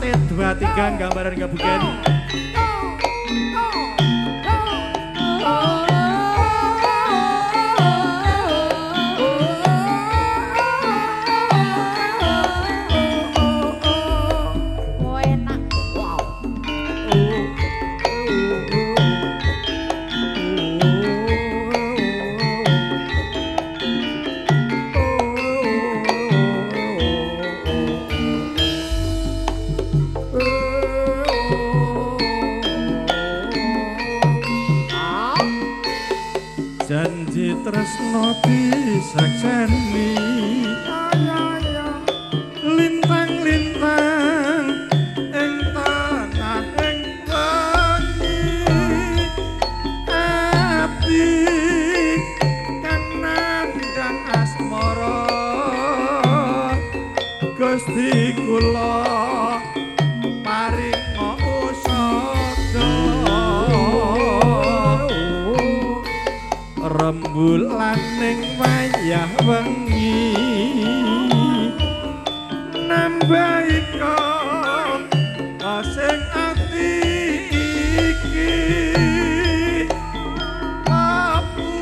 RT 23 gambaran gabungan. Janji tresno disakseni, lintang-lintang ing tanah ing wengi, ati kang nandhang asmara Gusti kula paringa usada. Rembulaning wayah wengi nambahi kasing ati iki, papu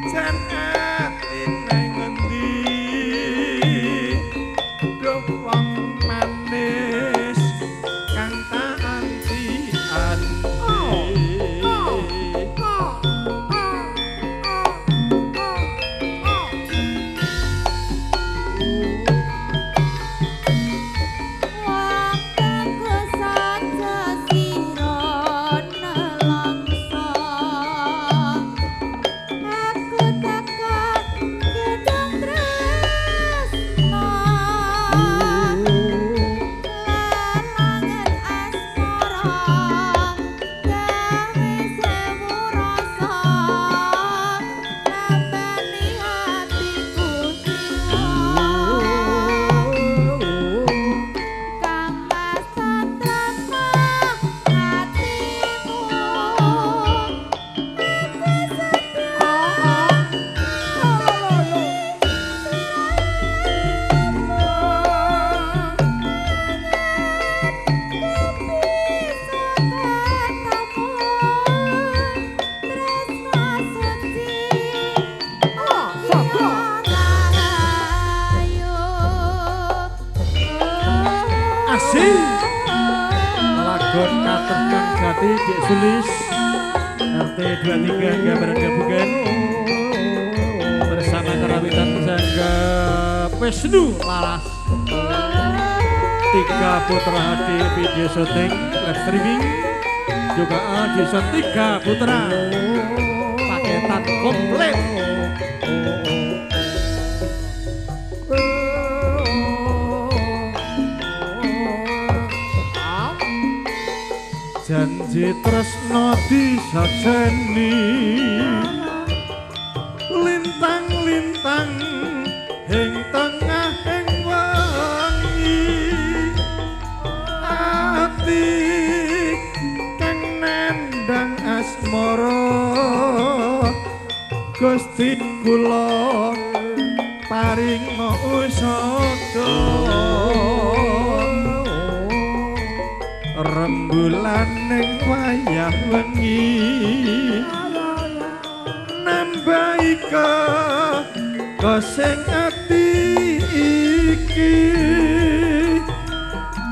jan ati neng ngendi, duh wong manis kang tak anti-anti. Lagon Katresnan Jati Dik Sulis RT 23 gambaran gabungan bersama karawitan Sangga Wisnu Laras 3 Putra HD video syuting live streaming juga audition 3 Putra paketan komplit. Janji tresno disakseni, lintang-lintang ing tengah ing wengi, ati kang nandhang asmara Gusti kula paringa usada. Rembulaning wayah wengi nambahi kasing ati iki,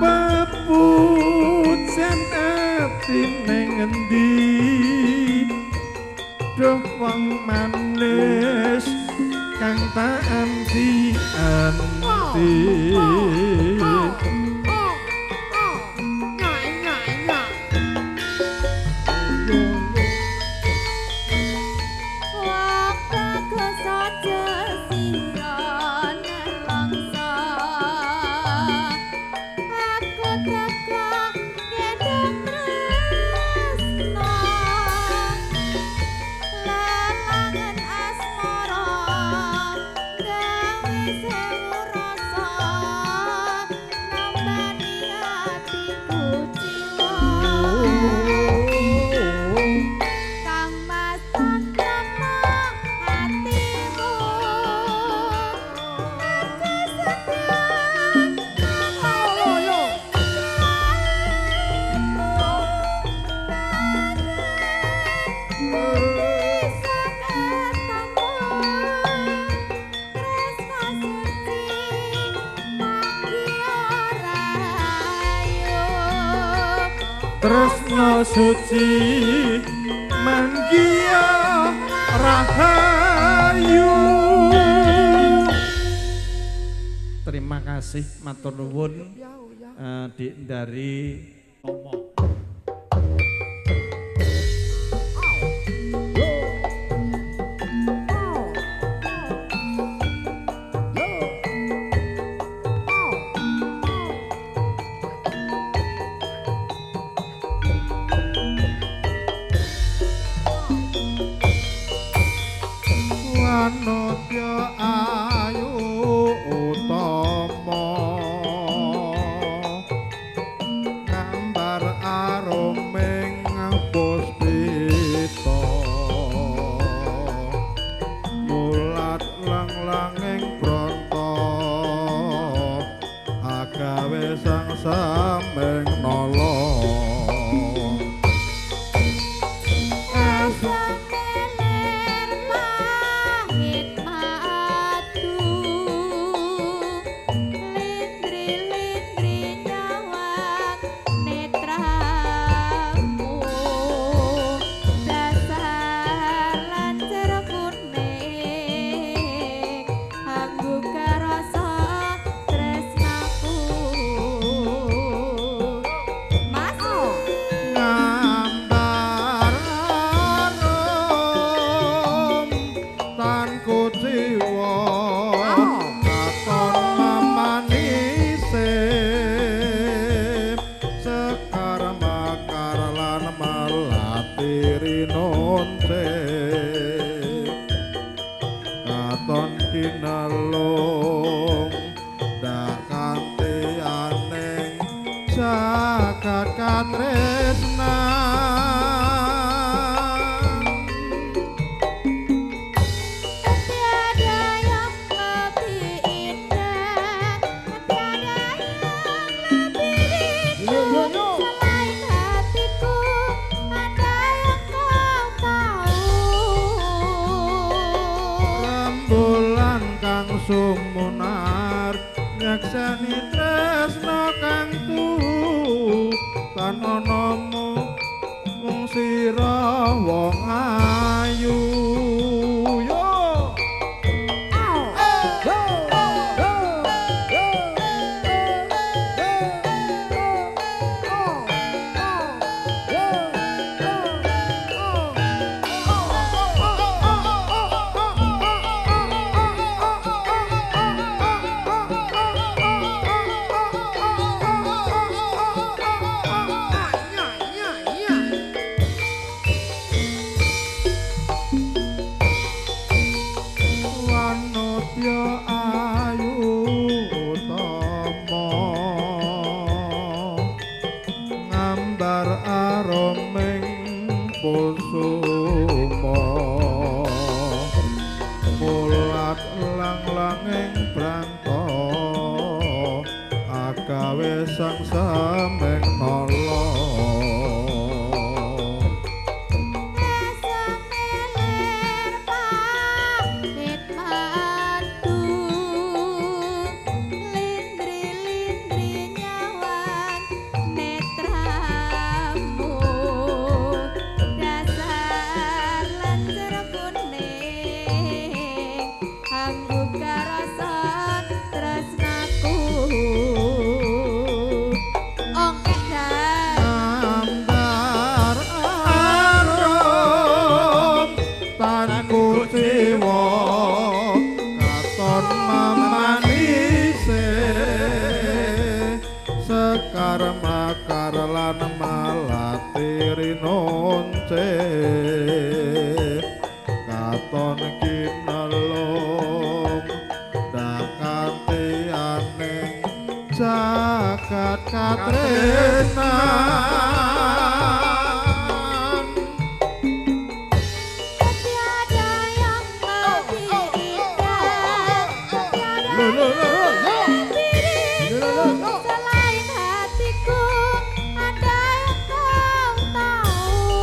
pepujen ati ning endi, duh wong manis kang tak anti-anti. Asmara gawe sewu rasa. Tresno suci manggia rahayu. Terima kasih matur nuwun dari Tomo. Wanodya ayu utama gambar aruming puspita mulat lang-langing bronto agawe sang sameng nala. Katon kinelung dak kanthi aning jagat katresnan. Tiada yang lebih indah, tiada yang lebih rindu selain hatiku, ada yang kau tahu. Rembulan kang sumunar nyekseni tresna kang tuhu tan ana mung sira wong ayu. Yo. Wanodya ayu utama ngambar aruming kusuma mulat lang-langing branta agawe sang sameng nala. Gambar arum tan kuciwa katon mamanise sekar makar lan malati rinonce katon kinelung dak kanthi aning jagat katresnan. Tiada yang lebih indah, tiada yang lebih rindu selain hatiku, ada yang kau tahu.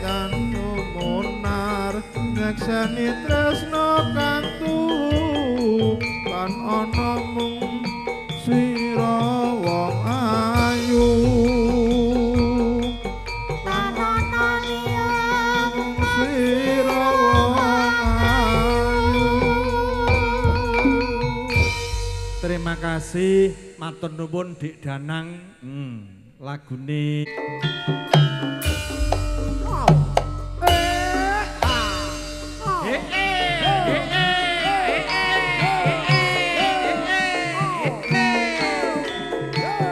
Kang sumunar nyekseni tresna kang tuhu lan ana mung sira wong. Terima kasih matur nuwun Dik Danang. Lagune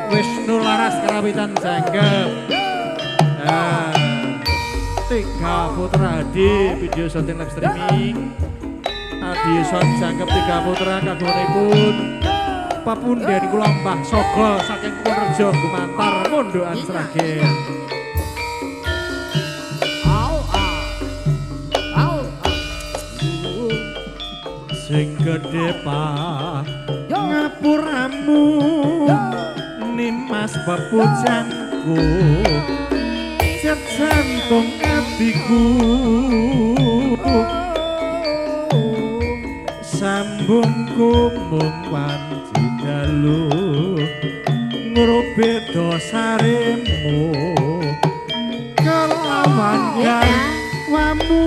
Wisnu Laras Karawitan Jangkep. Tiga Putra Hadi video syuting live streaming. Adi Son Jangkep Tiga Putra kagunganipun papunden kula Mbah Sogol saking Purworejo Gumantar Mondokan Sragen. Sing gedhe pa ngapuramu nimas pepujanku sejantung atiku sambungku mung wanci dalu ngrupe dosaremu kelawan garwamu.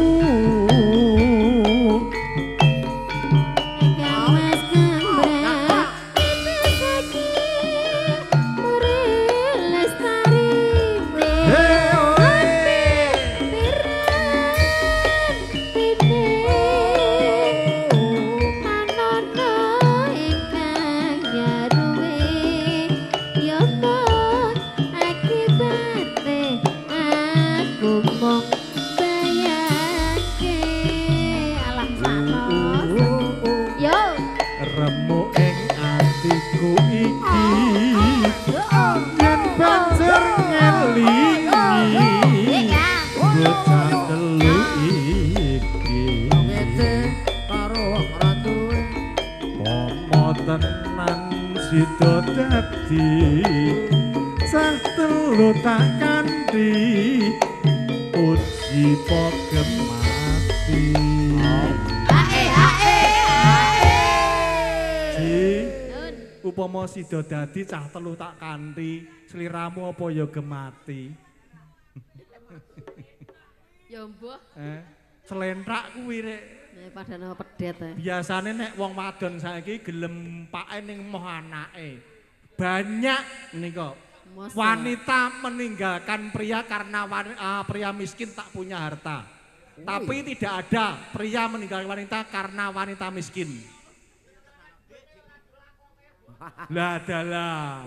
Sida dadi cah telu tak kanthi uji pogemati. Ae ae ae. Ji upama sida dadi cah telu tak kanthi sliramu apa ya gemati? Ya mbuh. Slentrak kuwi rek. Padahal pedet ya. Biasane nek wong wadon saiki gelem pake ning moh anake. Banyak nika wanita meninggalkan pria karena pria miskin tak punya harta. Tapi tidak ada pria meninggalkan wanita karena wanita miskin. Lah dalah.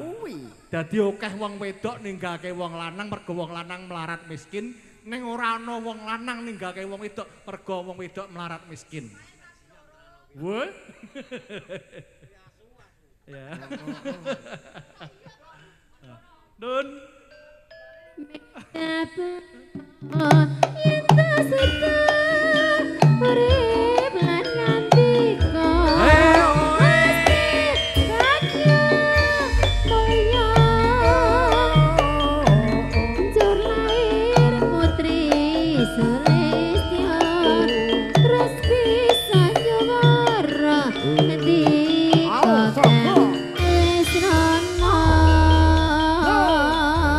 Dadi akeh wong wedok ninggalke wong lanang mergo wong lanang melarat miskin. Ning ora ana wong lanang ninggalke wong wedok mergo wong wedok melarat miskin. Wah. Ya. Nun. Urip lan nandika.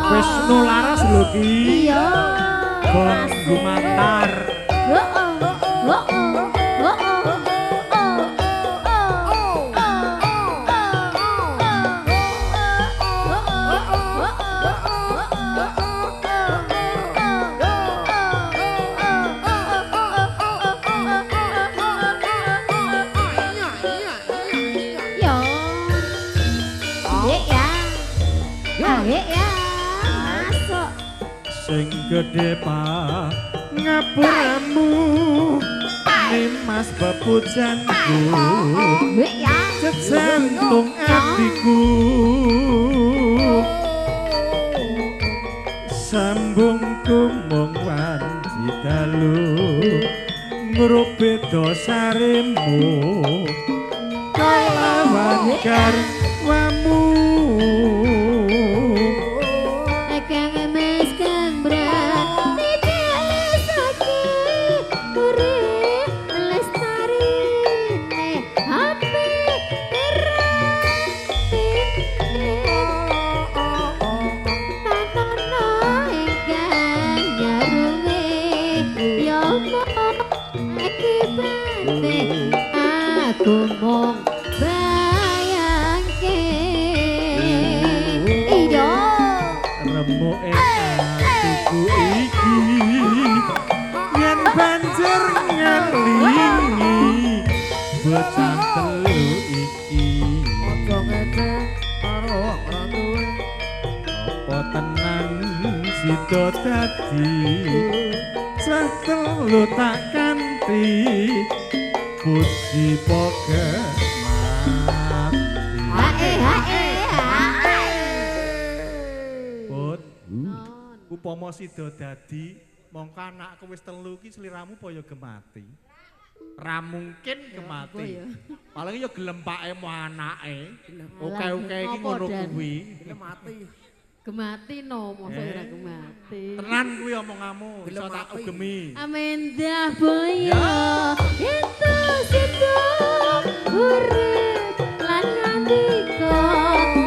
Wisnu Laras lho ki. Iya. Gong Gumantar. Sing gedhe pa ngapuramu nimas pepujanku sejantung atiku sambungku mung wanci dalu ngrupe dosaremu kelawan garwamu. Aku mung bayangke. Remuk atiku iki yen banjir ngelingi bocah telu iki. Aja ngece karo wong ora duwe. Apa tenan sida dadi cah telu tak kanthi puji poke mati. Hae hae hae. Put, upama sida dadi mongko anakku wis telu iki sliramu apa ya gemati? Ra mungkin gemati. Paling ya gelempake mo anake. Oke-oke iki ngono kuwi. Gemati. Gemati no, mosok ora gemati. Tenan kuwi omonganmu, iso tak ugemi. Amendah boyo itu situ urip lan nandika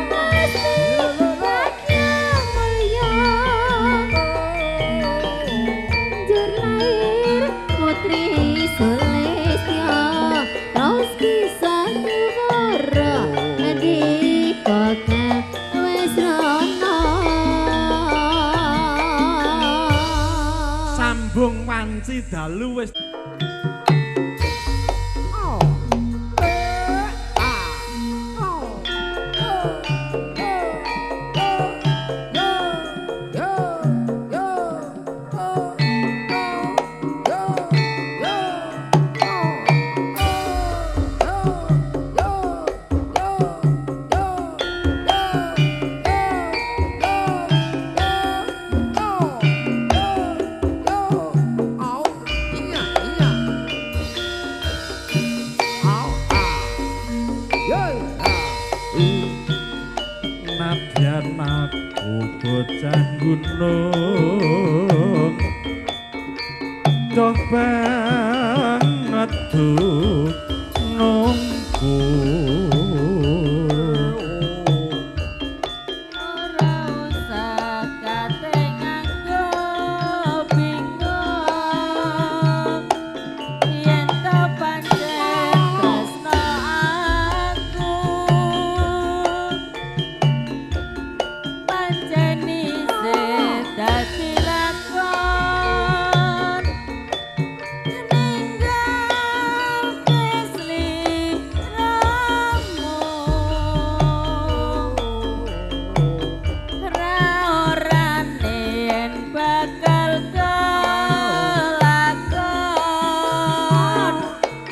mesti bagya mulya. Njur lair putri Sulistya terus kisah nuwara nandika kang wis rono. Sambung wanci dalu wis. Nadyan aku bocah gunung doh banget nunggu. Ora usah kate nganggo bingung yen to pancen tresno aku pancen isih dadi lakon ninggalke sliramu ra orane yen bakal kelakon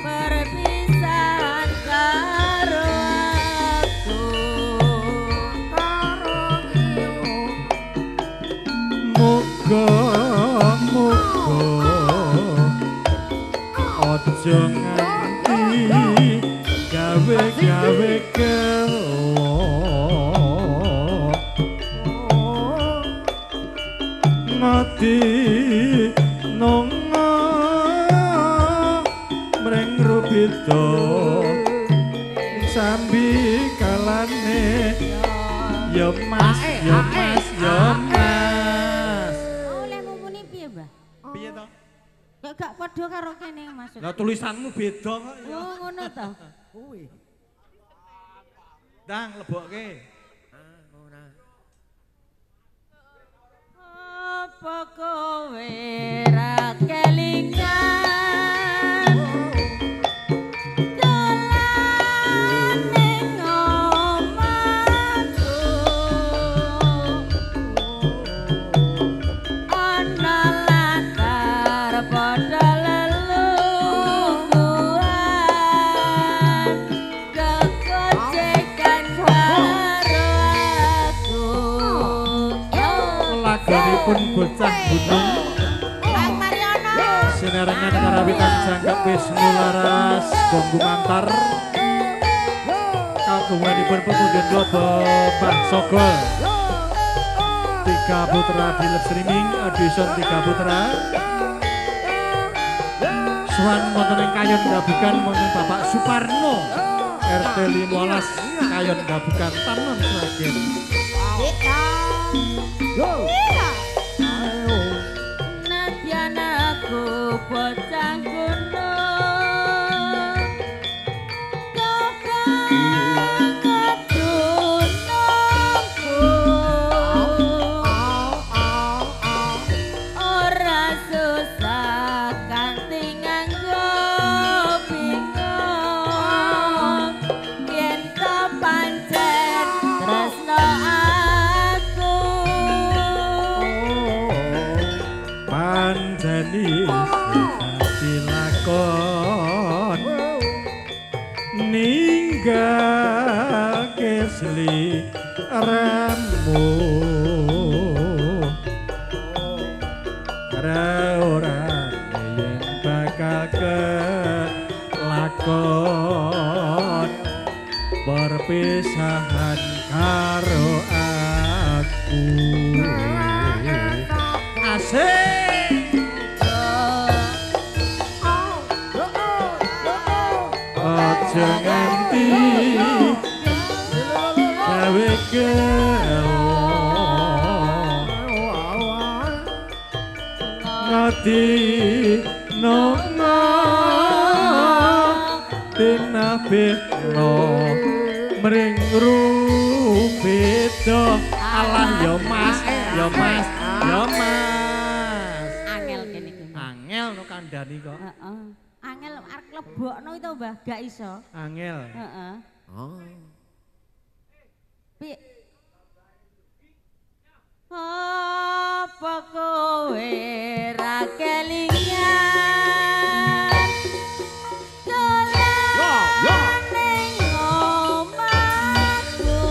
perpisahan karo aku. Muga muga aja nganti gawe-gawe gelo ngati nonga mring rubida sambi kalane ya mas ya mas ya mas. Oleh mumuni piye, Mbah? Piye to? Kok gak padha karo kene maksud. Lah tulisanmu beda kok ya. Oh, ngono to. Kuwi. Dang lebokke. Ora. Apa kowe ra kelingan dolan ning omahku ana latar padha lelungguhan kekocekan karo aku. Lagonipun bocah gunung Kang Mariono sinarengan karawitan jangkep Wisnu Laras Gong Gumantar kagunganipun pepundhen Lobo Mbah Sogol Tiga Putra di live streaming edition Tiga Putra Suwan wonten ing Kayon Gabugan wonten Bapak Suparno RT 15 Kayon Gabugan Taman Sragen. Nadyan aku bocah gunung kakang kedunungku Ninggalke sliramu ora ora yen bakal kelakon perpisahan karo aku. Asik. Aja nganti gawe gelo ngati nonga tinabeno mring rubeda. Alah ya Mas, ya Mas, ya Mas. Angel kene iki. Angel no kandhani kok. Heeh. Angel arep lebokno itu Mbah, gak iso. Angel. Heeh. Oh. Pi. Apa kowe ra kelingan dolan ning omahku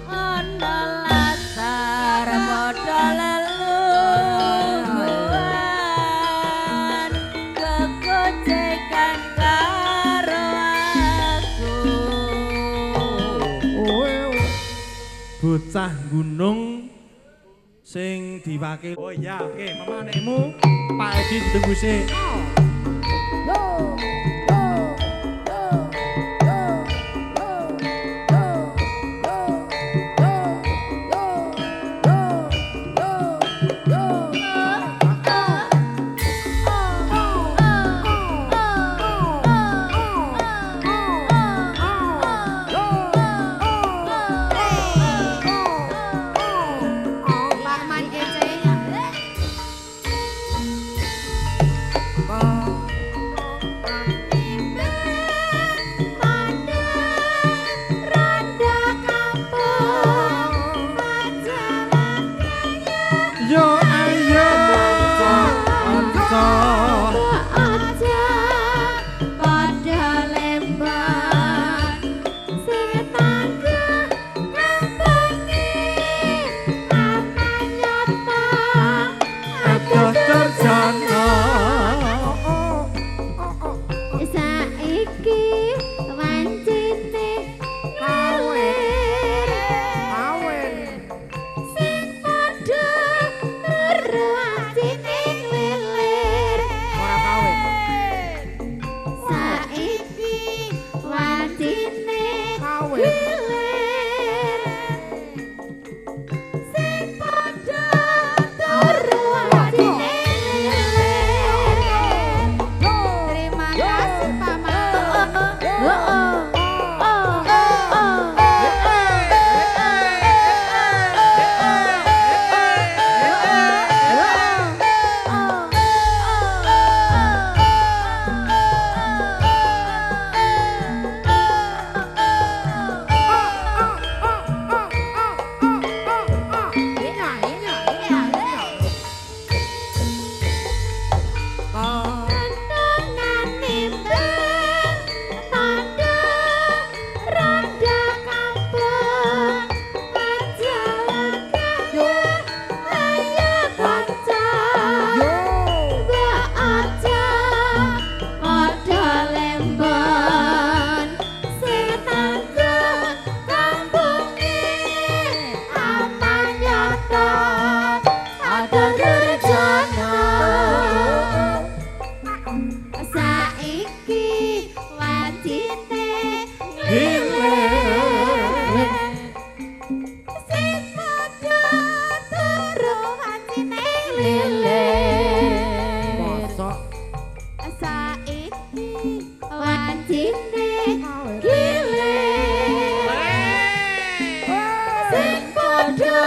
ana latar padha lelungguhan kekocekan karo aku. Bocah gunung sing diwakil. Oh iya, oke, mama anekmu Pak Edi ditunggu sik. Pak Man kece. Yo ayo kanca. Aja padha lemban sing tangga ngambengi aman nyata Adoh terjana. Saiki wancine ngalir sing padha turu atine ngelilir. Ora kawin. Saiki wancine Kawin. gilir sing padha turu atine ngelilir. Terima kasih Paman. Oh, oh, oh, oh. Saiki wancine Gilir. sing padha turu wancine ngelilir. Mosok Saiki wancine gilir sing padha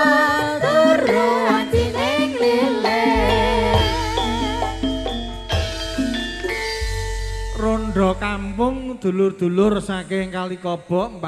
turu wancine ngelilir. Rondo kampung dulur-dulur saking Kali Kobok.